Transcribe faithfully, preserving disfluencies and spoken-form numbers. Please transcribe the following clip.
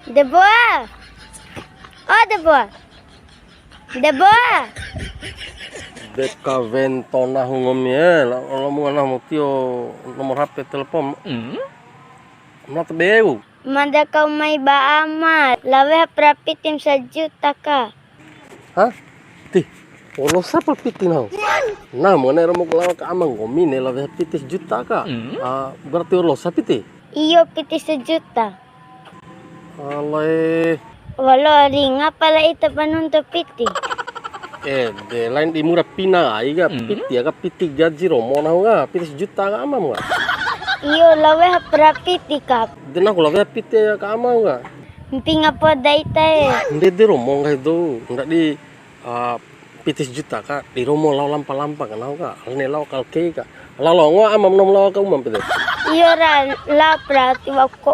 Deboa. O Deboa. Deboa. Deka wento nahu ngomi e, la, la mu nahu tio nomor H P telepon. Hmm? Mata beu. Mada kau mai ba ama, lao weha pra piti sajuta ka. Hah? Ti, olosa pa piti nahu? Nah, mone romo lao ka ama ngomi ne lao weha piti sajuta ka. Hmm? Ah, berarti olosa piti? Iyo, piti sajuta. Alae. Walo ringa pala ita panuntu piti. Ede, lain di mura pina ai ka, hmm, piti aka piti gaji romo nahu ka, piti sajuta ka amam ka. Iyo, lao weha pra piti ka. De nahu lao weha piti aka amam ka. Mpinga poda ita e. Ndede romo nggahi dou, ndadi, ah, piti sajuta ka, di romo lao lampa-lampa ka nahu ka, ne'e lao kalkei ka. Lao longo amam, nom lao ka umam pede. Iyo ra, lao pra tiwa'u ko.